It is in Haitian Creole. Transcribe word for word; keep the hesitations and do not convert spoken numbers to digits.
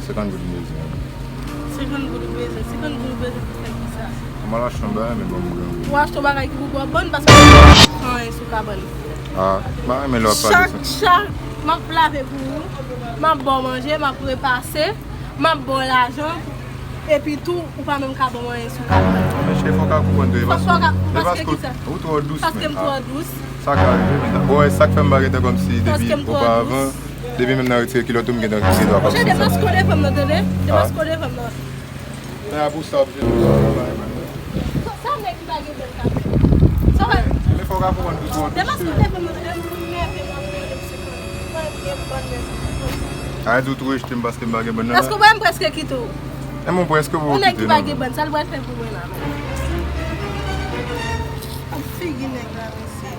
Senkant goud m bezwen. Senkant goud ou bezwen? Senkant goud ou bezwen pou fè kisa? Mwen al achte yon bagay, men ban m grangou. Ou achte yon bagay ki pou bò bann paske ou pa pran anyen sou kabann. Ah, m pa renmen lè w ap pale Chak, sa. Chak m ap lave pou ou, m ap ba w manje, m ap repase, m ap ba w lajan, epi tou, ou pa menm ka ban m anyen sou kabann. Men cheri, fò w ka konprann tou, e paske, Paske kisa? Ou twò dous, Paske men. M twò dous? Sa ka rive, men. Bon, e sa k fè m pa gentan kòmsi depi Paske m twò opavan, depi menm nan retire kilòt ou, m gentan gen dwa kòmsi sa. Demaske w devan m nan, tande? Demaske w devan m nan. Men a pou sa, oblije nou sa bagay, man. Sa nèg ki pa gen bèl ka fè? Sa va? Men fò w ka konprann tou twò dous, cheri. Demaske w devan m nan, tande? M nève, m ap mande m senkant. Mwen gen bann nèg. A di w tou rejte m paske m pa gen bann nan la? Paske w wè m prèske kite w. E mwen prèske pou Yon nèg kite ki pa non. Gen bann, sa l pral fè pou mwen la menm? Ap figi nèg la, mesye.